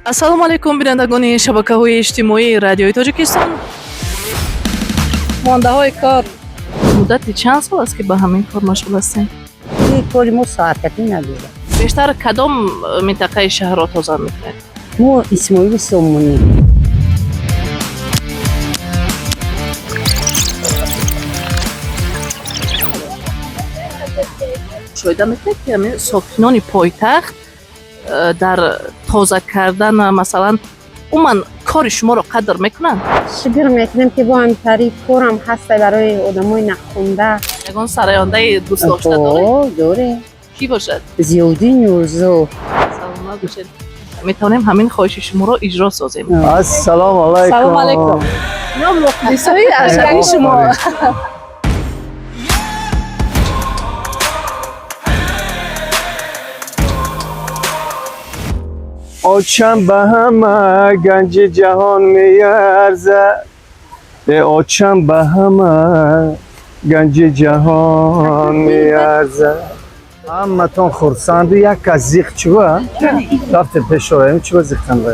Ассалому алайкум, бинандагони шабакаҳои иҷтимоии Радиои Тоҷикистон. Мондаҳои кор, муддати чанд сол аст, ки ба ҳамин кор машғул ҳастем? Ин кори мо соатакӣ надорад. Бештар кадом минтақаи шаҳрро тоза мекунед? Мо Исмоили Сомонӣ. Мушоҳида мекунед, ки ҳамин сокинони пойтахт дар тоза кардан ва, масалан, умуман кори шуморо қадр мекунанд? Шукр мекунем, ки бо ҳамтари корам ҳаста барои одамои нахонда. Ягон сарояндаи дӯстдошта доред? О, дорем. Кӣ бошад? Зиёддин Юрзов. Саломат бошед. Метавонем ҳамин хоҳиши шуморо иҷро созем. Ассалому алайкум. Салом алайкум. Ино мухлисои ашари шумо. Очам ба ҳама ганҷи ҷаҳон меарзад. Э, очам ба ҳама ганҷи ҷаҳон меарзад. Ҳаматон хурсанду як кас зиқ чува? Рафте пешоем, чува зиқанда?